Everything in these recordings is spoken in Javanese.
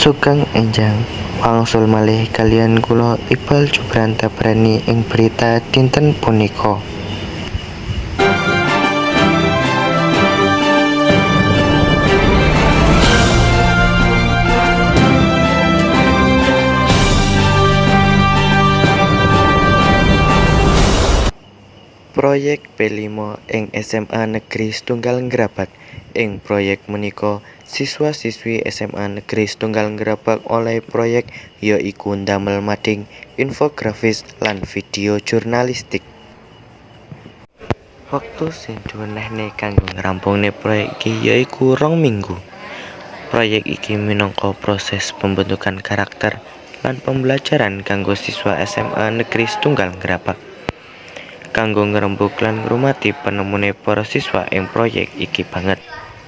Sugeng enjang, wangsul malih kaliyan kula Iqbal Jubran Tabrani ing berita dinten punika. Proyek P5 ing SMA Negeri Setunggal Ngrabag. Ing proyek menika siswa-siswi SMA Negeri Setunggal Ngrabag oleh proyek yaiku ndamel mading, infografis lan video jurnalistik. Wektu sing diwenehne kanggo ngrampungne proyek iki yaiku 2 minggu. Proyek iki minangka proses pembentukan karakter lan pembelajaran kanggo siswa SMA Negeri Setunggal Ngrabag. Kanggo ngrembug lan ngrumati penemune para siswa ing proyek iki banget.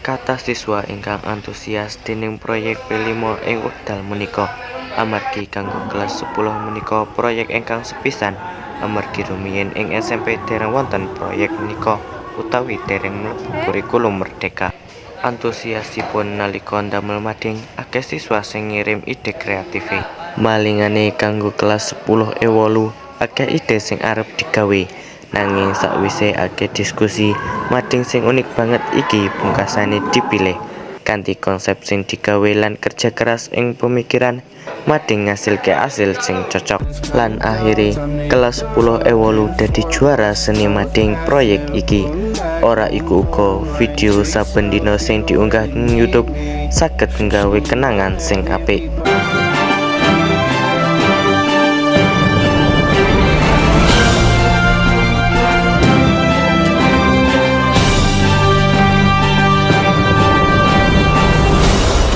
Kathah siswa ingkang antusias dening proyek P5 ing wekdal menika, amargi kanggo kelas 10 menika proyek ingkang sepisan, amargi rumiyin ing SMP dereng wonten proyek menika utawi dereng mlebu kurikulum merdeka. Antusiasipun nalika ndamel mading, akeh siswa sing ngirim ide kreatife. Malingane kanggo kelas 10 E8 akeh ide sing arep digawe, nanging sakwise akeh diskusi, mading sing unik banget iki pungkasane dipilih. Kanthi konsep sing digawe lan kerja keras ing pemikiran, mading ngasilke asil sing cocok. Lan akhire kelas 10 E8 dadi juara seni mading proyek iki. Ora iku uga, video saben dina sing diunggah ing YouTube saged nggawe kenangan sing apik.